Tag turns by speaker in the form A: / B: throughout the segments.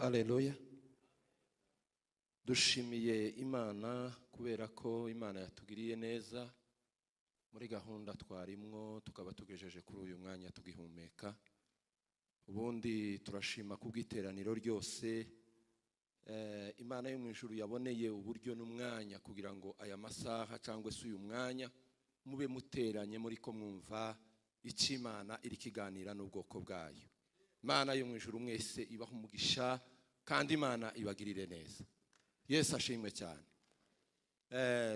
A: Haleluya! Dushimiye Imana kubera ko Imana yatugiriye neza muri gahunda twarimwo, tukaba tugejeje kuri uyu mwanya tugihumeka. Ubundi turashima kubw'iteraniro ryose. Imana yo mu ijuru yaboneye uburyo n'umwanya kugira ngo aya masaha cyangwa se uyu mwanya mube muteranye muri ko mwumva icyo Imana iri kiganira n'ubwoko bwayo. Imana yo mu ijuru mwese ibaha umugisha kandi Imana ibagirire neza. Yesu ashimwe cyane.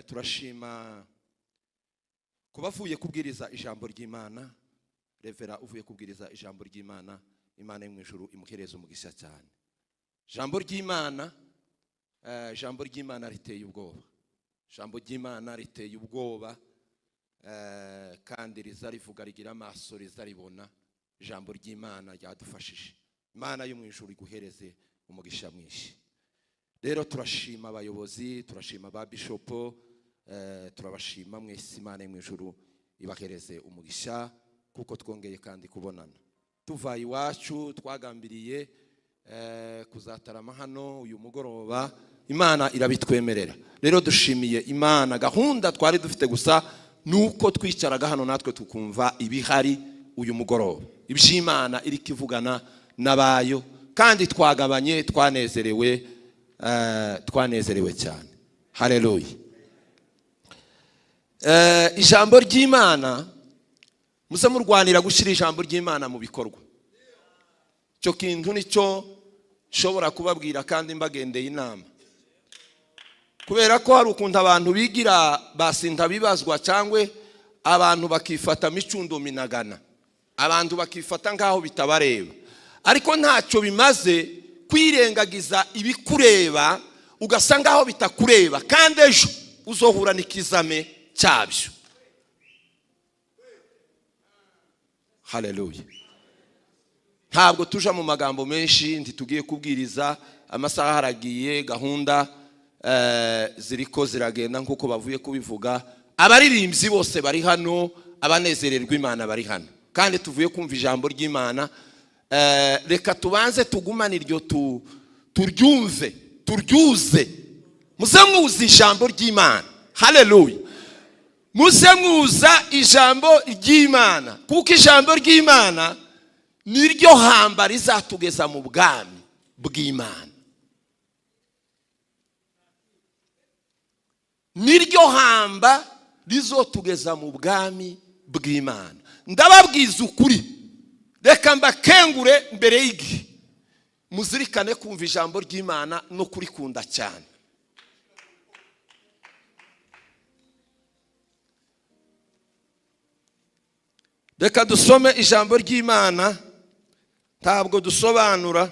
A: Turashima kuba avuye kubwiriza ijambo ry'Imana, Revera uvuye kubwiriza ijambo ry'Imana, Imana yo mu ijuru imuhereze umugisha cyane. Ijambo ry'Imana, ijambo ry'Imana riteye ubwoba. Ijambo ry'Imana riteye ubwoba, kandi riza rivuga, rigira amaso, riza ribona. Ijambo ry'Imana ryadufashije. Imana yo mu ijuru iguhereze umugisha mwinshi. Rero turashima abayobozi, turashima ba bishopo, turabashima mwese. Imana yo mu ijuru ibahereze umugisha kuko twongeye kandi kubonana. Tuva iwacu twagambiriye kuzatarama hano uyu mugoroba, Imana irabitwemerera. Rero dushimiye Imana. Gahunda twari dufite gusa nuko twicaraga hano natwe tukumva ibihari uyu mugoroba, iby'Imana iri kivugana n'abayo, kandi twagabanye, twanezerewe, twanezerewe cyane. Haleluya! Ijambo ry'Imana, muze murwanira gushyira ijambo ry'Imana mu bikorwa. Icyo kintu nicyo nshobora kubabwira kandi mbagendeye inama, kubera ko hari ukuntu abantu bigira basinda bibazwa, cyangwa abantu bakifata micundo minagana, abantu bakifata nkaho bitabareba. Ariko ntacyo bimaze kwirengagiza ibikureba ugasa nkaho bitakureba, kandi ejo uzohura n'ikizame cyabyo. Haleluya! Ntabwo tuja mu magambo menshi, ntitugiye kubwiriza, amasaha haragiye, gahunda ziriko ziragenda nkuko bavuye kubivuga. Abaririmbyi bose bari hano, abanezererwa Imana bari hano, kandi tuvuye kumva ijambo ry'Imana. Reka tubanze tugumane iryo turyumve, turyuze. Muze mwuza ijambo ry'Imana. Haleluya! Muze mwuza ijambo ry'Imana, kuko ijambo ry'Imana niryo hamba rizatugeza mu bwami bw'Imana. Niryo hamba rizotugeza mu bwami bw'Imana. Ndababwiza ukuri, reka mbakengure mbere y'igihe, muzirikane kumva ijambo ry'Imana no kurikunda cyane. Reka dusome ijambo ry'Imana, ntabwo dusobanura,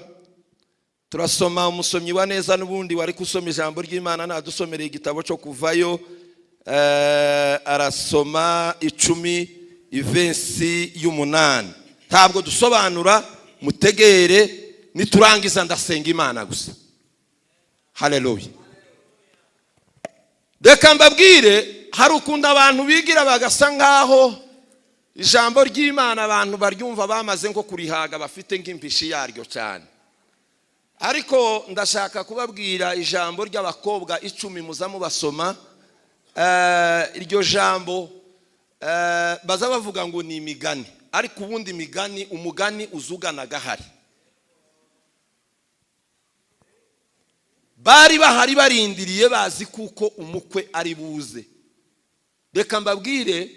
A: turasoma. Umusomyi wa neza n'ubundi wari gusoma ijambo ry'Imana nadusomereye igitabo cyo kuvayo, arasoma 10 ivensi y'umunani. Ntabwo dusobanura, mutegere, niturangiza ndasenga Imana gusa. Haleluya! Reka mbabwire, hari ukuntu abantu bigira bagasa nkaho ijambo ry'Imana abantu baryumva bamaze nko kurihaga, bafite nk'impishi yaryo cyane. Ariko ndashaka kubabwira ijambo ry'abakobwa 10 muza mubasoma. Iryo jambo baza bavuga ngo ni imigani, ariko ubundi imigani, umugani uzugana gahari. Bari bahari barindiriye, bazi kuko umukwe ari buze. Reka mbabwire,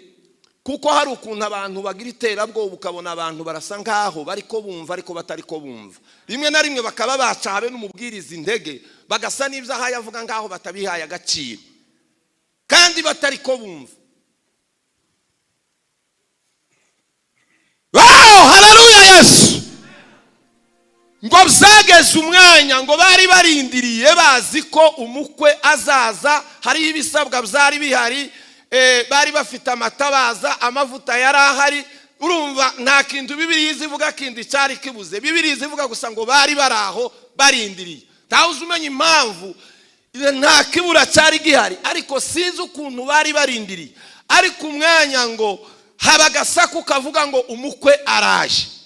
A: kuko hari ukuntu abantu bagira iterabwoba, ukabona abantu barasa nkaho bariko bumva ariko batariko bumva. Rimwe na rimwe bakaba baca habe n'umubwiriza intege, bagasa n'ibyo ahaye avuga nkaho batabihaye agaciro, kandi batariko bumva. Wow, haleluya Yesu! Ngo byageze umwanya ngo bari barindiriye bazi ko umukwe azaza, hariho ibisabwa byari bihari, bari bafite amatabaza, amavuta yari ahari. Urumva nta kintu Bibiliya izivuga kindi cyari kibuze. Bibiliya izivuga gusa ngo bari baraho barindiriye. Ntawe uzi umenya impamvu nta kibura cyari gihari, ariko sinzi ukuntu bari barindiriye. Ariko umwanya ngo haba agasaku kavuga ngo umukwe araje.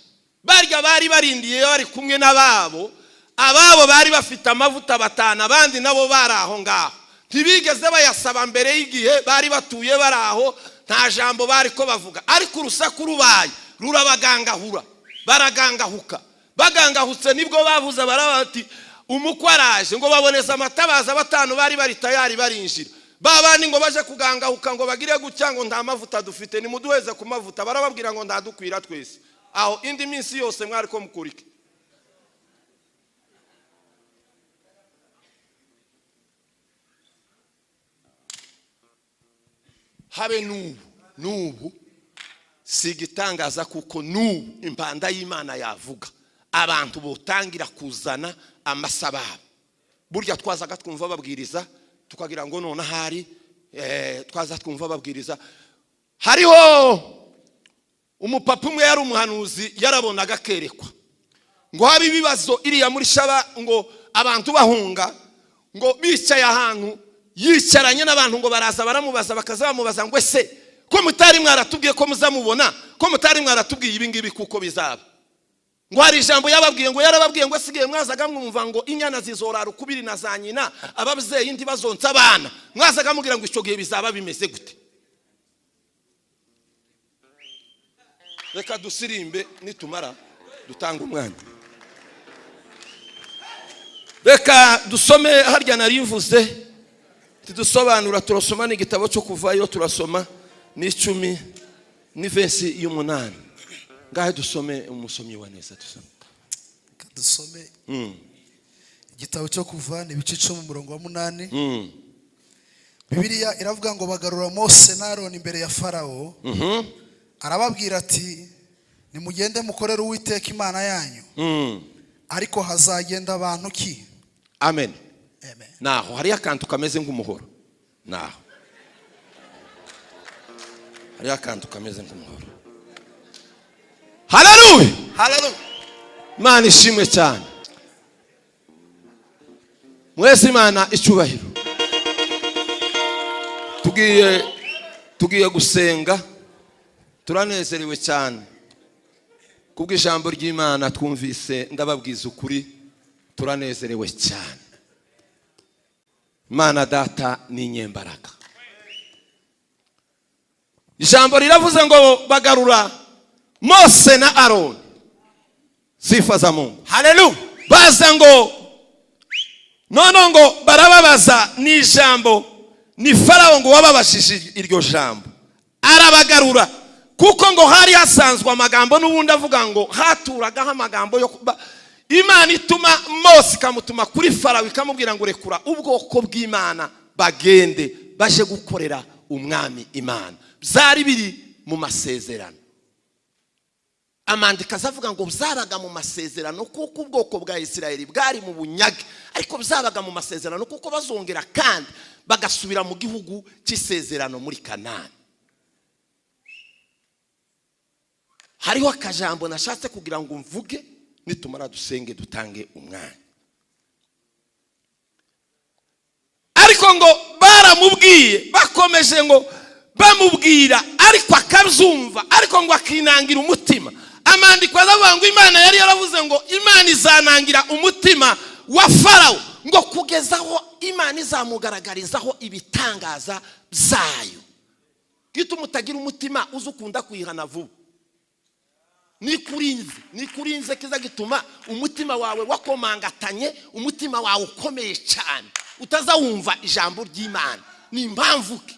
A: Barya bari barindiye bari kumwe n'ababo, Ababo bari bafite amavuta batanu, abandi nabo bari aho ngaho, ntibigeze bayasaba mbere y'igihe. Bari batuye bari aho, nta jambo bari ko bavuga, ariko urusaku rubaye rurabagangahura, baragangahuka. Bagangahutse nibwo bavuze, baraba bati: "Umukwe araje." Ngo baboneza amatabaza, batanu bari bari tayari barinjira. Ba bandi ngo baje kugangahuka, ngo bagire gutya, ngo: "Nta mavuta dufite, nimuduheze ku mavuta." Barababwira ngo: "Ntadukwira twese." Aho indi minsi yose mwari ko mukurike. Habe n'ubu, n'ubu si igitangaza, kuko n'ubu impanda y'Imana yavuga, abantu botangira kuzana amasababo. Burya twazaga twumva babwiriza, tukagira ngo none ahari twaza twumva babwiriza. Hariho umupapa umwe yari umuhanuzi, yarabonaga akerekwa ngo habe ibibazo iriya muri Shaba, ngo abantu bahunga, ngo bicaye ahantu yicaranye n'abantu, ngo baraza baramubaza, bakaza bamubaza ngo: "Ese ko mutari mwaratubwiye ko muzamubona, ko mutari mwaratubwiye ibi ngibi kuko bizaba?" Ngo hari ijambo yababwiye, ngo yarababwiye ngo: "Asigaye mwazaga mwumva ngo inyana zizorara ukubiri na za nyina, ababyeyi ntibazonsa abana, mwazaga mubwira ngo icyo gihe bizaba bimeze gute?" Reka dusirimbe, nitumara dutanga umwanya. Reka dusome harya nari mvuze tidusobanura. Turasoma n'igitabo cyo Kuvayo, turasoma n'icumi n'iverse y'umunani. Ngahe dusome, umusomyi wa neza, dusome.
B: Reka dusome igitabo cyo Kuva, ni ibice 10, umurongo wa 8. Bibiliya iravuga ngo: "Bagarura Mose na Aroni imbere ya Farawo. Arababwira ati: 'Nimugende mukorere Uwiteka Imana yanyu, ariko hazagenda abantu ki?'"
A: Amen.
B: Amen.
A: Naho hariyo akantu kameze nk'umuhoro, naho hariyo akantu kameze nk'umuhoro. Haleluya!
B: Hallelujah.
A: Imana ishimwe cyane. Mwese Imana icyubahiro. Tugiye gusenga. Turanezerewe cyane kubw'ijambo ry'Imana twumvise. Ndababwiza ukuri, turanezerewe cyane. Imana Data ni inyembaraga. Ijambo riravuze ngo bagarura Mose na Aroni. Sifa za Mungu!
B: Hallelujah.
A: Baza ngo none ngo barababaza ni ijambo, ni Farawo ngo wababashije iryo jambo, arabagarura, kuko ngo hari hasanzwe amagambo n'ubundi avuga ngo haturagaho amagambo yo kuba Imana ituma Mose, ikamutuma kuri Farawo, ikamubwira ngo: "Rekura ubwoko bw'Imana bagende baje gukorera Umwami Imana." Byari biri mu masezerano. Amandika azavuga ngo byabaga mu masezerano, kuko ubwoko bwa Isirayeli bwari mu bunyage, ariko byabaga mu masezerano kuko bazongera kandi bagasubira mu gihugu cy'isezerano muri Kanani. Hariho akajambo nashatse kugira ngo mvuge, nitumara dusenge, dutange umwanya. Ariko ngo baramubwiye, bakomeje ngo bamubwira, ariko akabyumva, ariko ngo akinangira umutima. Amandiko aravuga ngo Imana yari yaravuze ngo Imana izanangira umutima wa Farawo, ngo kugeza aho Imana izamugaragarizaho ibitangaza byayo. Gituma utagira umutima uzi ukunda kwihana vuba, nikurinze, nikurinze kiza gituma umutima wawe wakomangatanye, umutima wawe ukomeye cyane, utazawumva ijambo ry'Imana. Ni impamvu ki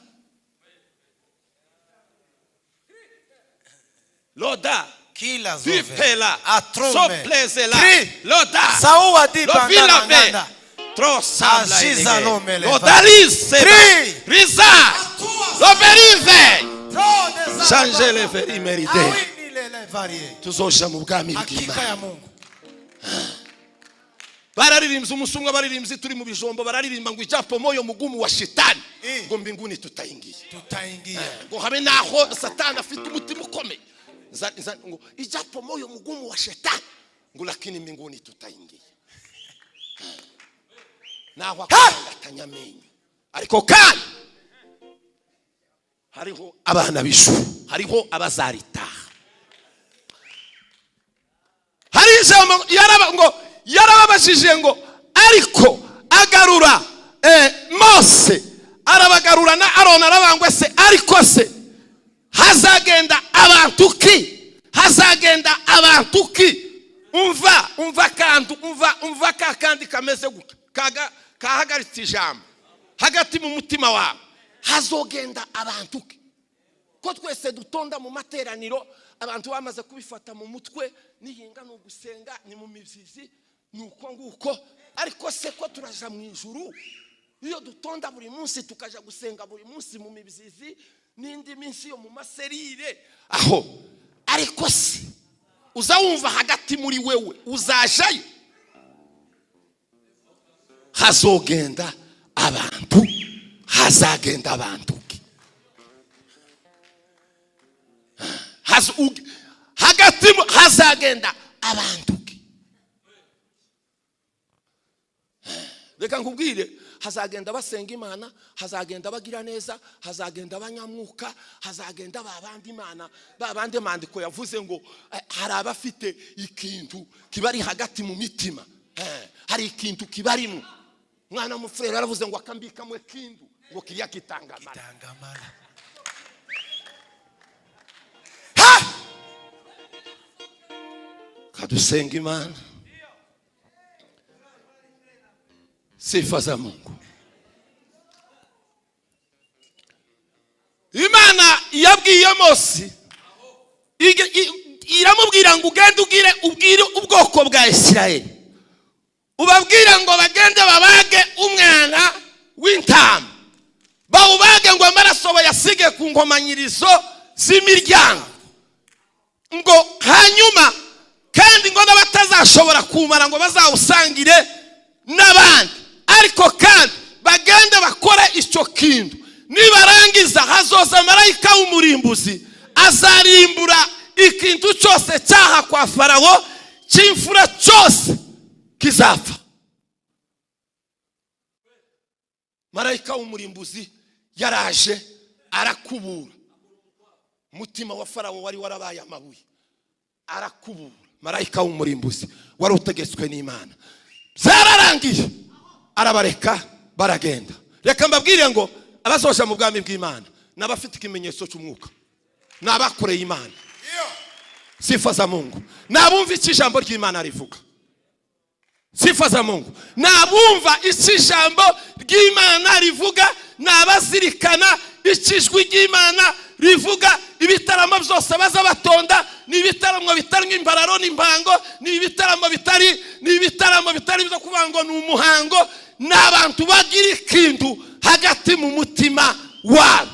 A: loda
C: Kila zove.
A: vipela
C: Atrume.
A: soplezela
C: Tri.
A: loda
C: Saua di
A: lovila
C: bandana
A: ve
C: nganda.
A: trosabla
C: Aziza lomele.
A: lodalise
C: Tri.
A: riza loverive
C: Tro
A: change le verimeride.
C: Awini lele varie.
A: Tuzoja mu bwami
C: Hakika
A: bw'Imana.
C: ya Mungu.
A: Bararirimbye umusumwa, baririmbye turi mu bijombo, bararirimba ngo ijapo moyo mugumu wa shetani,
C: Eh.
A: ngo mbinguni tutaingia.
C: Tutaingia.
A: Ngo habe naho Satani afite umutima ukomeye. Ngo ijapo moyo mugumu wa shetani, ngo lakini mbinguni tutaingia. Naho akarangatanya amenyo, ariko kandi hariho abana b'ijuru, hariho abazaritaha. Hari ijambo yaraba ngo Yarababajije ngo ariko agarura Mose arabagarura na Aroni, arabangwa se, ariko se hazagenda abantu ki? Hazagenda abantu ki? Umva, umva kandi umva, umva ka kandi kameze gutya, kaga kahagaritse ijambo hagati mu mutima wawe. Hazogenda abantu ki? Ko twese dutonda mu materaniro, abantu bamaze kubifata mu mutwe, nihinga ni ugusenga, ni mu mibyizi, ni uko nguko. Ariko se ko turaja mu ijuru, iyo dutonda buri munsi tukaja gusenga buri munsi mu mibyizi n'indi minsi yo mu maserire aho, ariko se uza wumva hagati muri wewe uzajayo? Hazogenda abantu, hazagenda abantu ki? Hagati hazagenda abantu ki? Reka nkubwire, hazagenda basenga Imana, hazagenda bagira neza, hazagenda abanyamwuka, hazagenda babandi Imana, babandi mandiko yavuze ngo hari abafite ikintu kibari hagati mu mitima. Hari ikintu kibarimo. Mwana mufurere yaravuze ngo akambikamwe kindu ngo kiriya kitangamana.
C: Kitangamana.
A: Ha! Kadusenga Imana. Sifa za Mungu. Imana yabwiye Mose, iramubwira ngo ugende ubwire ubwoko bwa Isirayeli, ubabwire ngo bagende babage umwana w'intama, bawubage ngo amaraso bayasige ku nkomanyirizo z'imiryango, ngo hanyuma kandi ngo n'abatazashobora kumara ngo bazawusangire n'abandi, ariko kandi bagende bakora icyo kintu. Nibarangiza hazoza marayika w'umurimbuzi, azarimbura ikintu cyose cyaha kwa Farawo, cy'imfura cyose kizapfa. Marayika w'umurimbuzi yaraje arakubura umutima wa Farawo wari warabaye amabuye, arakubura. Marayika w'umurimbuzi wari utegetswe n'Imana, byararangiye arabareka baragenda. Reka mbabwire ngo abazoja mu bwami bw'Imana n'abafite ikimenyetso cy'umwuka, n'abakoreye Imana. Sifa za Mungu. N'abumva icyo ijambo ry'Imana rivuga. Sifa za Mungu. N'abumva icyo ijambo ry'Imana rivuga, n'abazirikana icyo ijwi ry'Imana rivuga. Ibitaramo byose baza batonda ni ibitaramo bitarimo imbararo n'impango, ni ibitaramo bitari, ni ibitaramo bitari byo kuvuga ngo ni umuhango. N'abantu bagira ikintu hagati mu mutima wabo.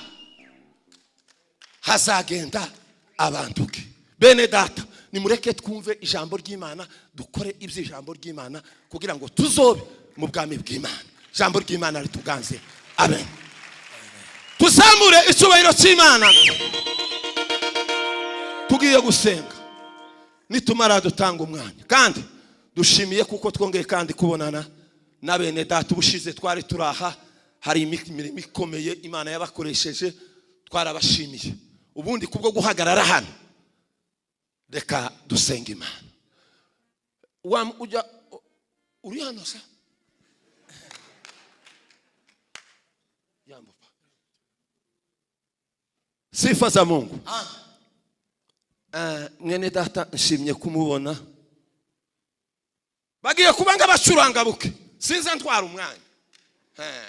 A: Hazagenda abantu ke. Bene data, nimureke twumve ijambo ry'Imana, dukore ibyo ijambo ry'Imana kugira ngo tuzobe mu bwami bw'Imana. Ijambo ry'Imana rituganze. Amen. Tuzamure icyubahiro cy'Imana. Tugiye gusenga, nitumara dutanga umwanya. Kandi dushimiye kuko twongeye kandi kubonana na bene data. Ubushize twari turaha, hari imirimo ikomeye Imana yabakoresheje, twarabashimiye. Ubundi kubwo guhagarara hano, reka dusenge Imana. Ujya uri hano sa? Yambo. Sifa za Mungu. Mwene data nshimye kumubona. Bagiye kubanga bacuranga buke. Sinza ntwara umwanya.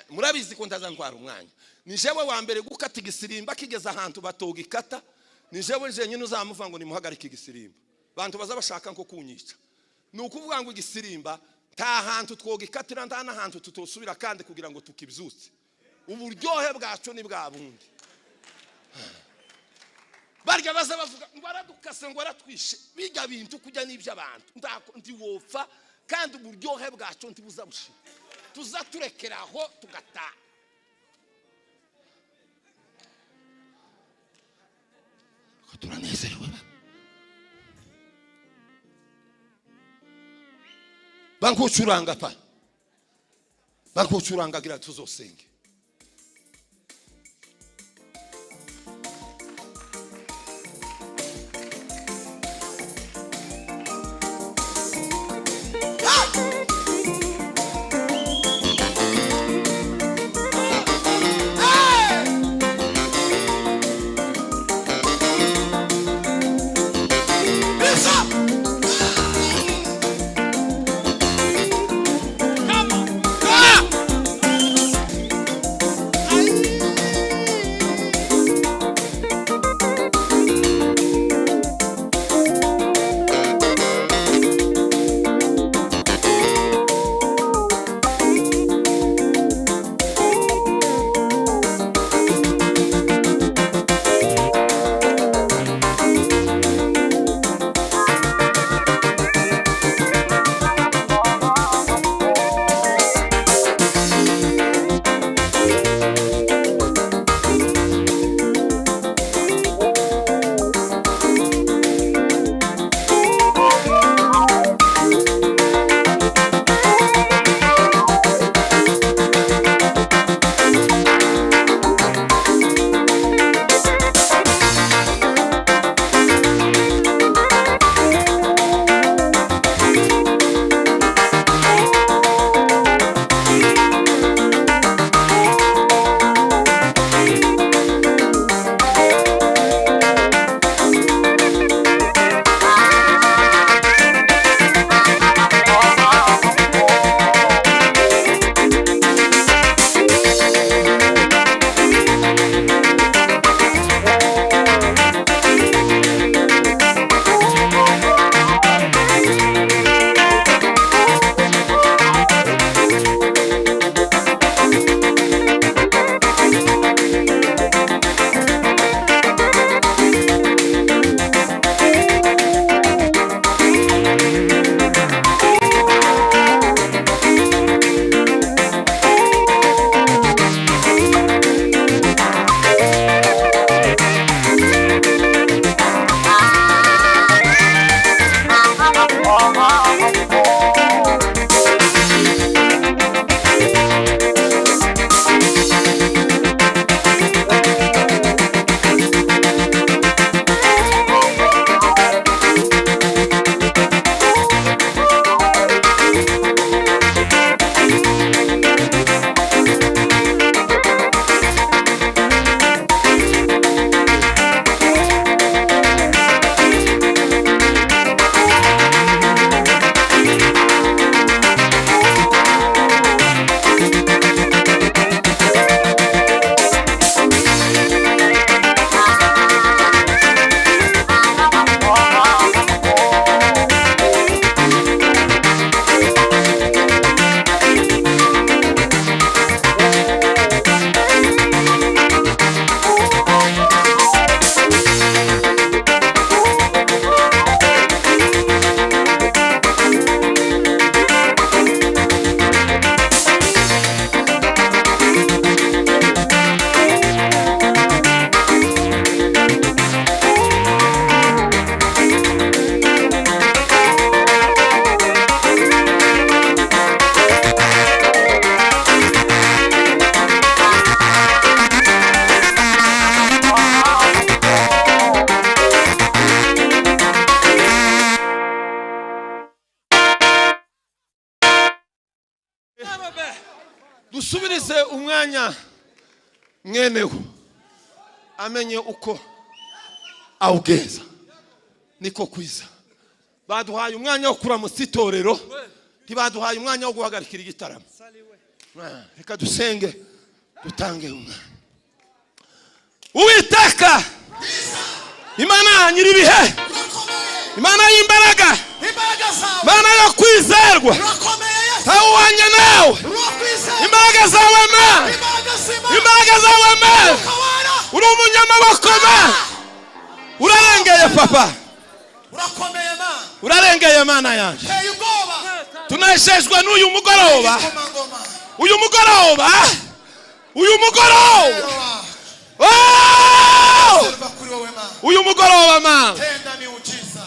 A: Murabizi ko ntaza ntwara umwanya. Ni jewe wa mbere gukata igisirimba kigeza ahantu batogikata. Ni jewe jenyine uzamuva ngo nimuhagarike igisirimba. Bantu baza bashaka nko kunyica. Ni ukuvuga ngo igisirimba nta hantu twogikatira, nta n'ahantu tutosubira kandi kugira ngo tukibyutse. Uburyohe bwacu ni bwa bundi. Barya baza bavuga ngo aradukase ngo aratwishe, bijya bintu kujya n'iby'abantu. Ndi wopfa kandi uburyohe bwacu ntibuza bushira. Tuzaturekeraho tugataha. Turanezerewe. Bankucuranga pa. Bankucuranga gira tuzosenge. Dusubirize umwanya mwenewo, amenye uko awugenza. Niko kwiza baduhaye umwanya wo kuramutsa itorero, ntibaduhaye umwanya wo guhagarikira igitaramo. Reka dusenge, dutange umwanya. Uwiteka Imana nyir'ibihe, Imana y'imbaraga,
C: Imbaraga zawe.
A: Imana yo kwizerwa,
C: Urakomeye, Yesu.
A: ntawuhanye nawe.
C: Urakwizera.
A: Imbaraga zawe, Mana.
C: Imbaraga z'Imana.
A: Imbaraga zawe, Mana.
C: Ukawera.
A: Uri umunyamaboko, Mana. Urarengeye, Papa.
C: Urakomeye, Mana.
A: Urarengeye, Mana yanjye.
C: Teye ubwoba.
A: Tunejejwe n'uyu mugoroba.
C: Igikomangoma.
A: Uyu mugoroba, uyu mugoroba. Oh!
C: Serva kuri wowe, Mana.
A: Uyu mugoroba, Mana.
C: Tenda miujiza.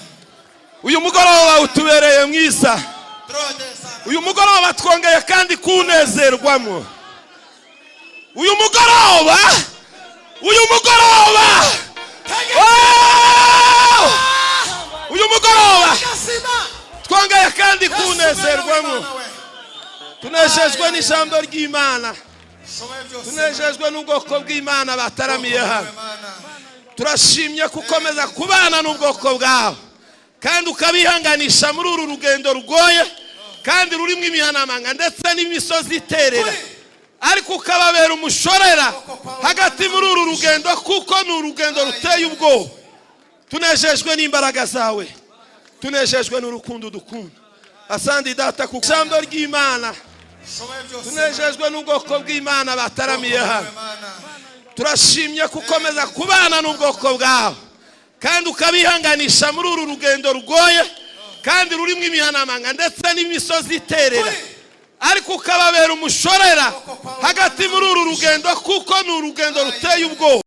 A: Uyu mugoroba utubereye mwiza.
C: Trode sana.
A: Uyu mugoroba twongeye kandi kunezerwamo. Uyu mugoroba, uyu mugoroba. Oh! Uyu mugoroba
C: Gasima.
A: twongeye kandi kunezerwamo.
C: Mana we.
A: Tunejejwe n'ijambo ry'Imana.
C: Shoboye byose.
A: Tunejejwe n'ubwoko bw'Imana bataramiye hano.
C: Mana.
A: Turashimye gukomeza kubana n'ubwoko bwawe, kandi ukabihanganisha muri uru rugendo rugoye kandi rurimo imihanamanga ndetse n'imisozi iterera, ariko ukababera umushorera hagati muri uru rugendo, kuko ni urugendo ruteye ubwoba. Tunejejwe n'imbaraga zawe, tunejejwe n'urukundo dukunda. Asante, Data, ku ijambo ry'Imana.
C: Shoboye byose.
A: Tunejejwe n'ubwoko bw'Imana bataramiye hano.
C: Mana.
A: Turashimye gukomeza kubana n'ubwoko bwawe, kandi ukabihanganisha muri uru rugendo rugoye kandi rurimo imihanamanga ndetse n'imisozi iterera, ariko ukababera umushorera hagati muri uru rugendo, kuko ni urugendo ruteye ubwoba.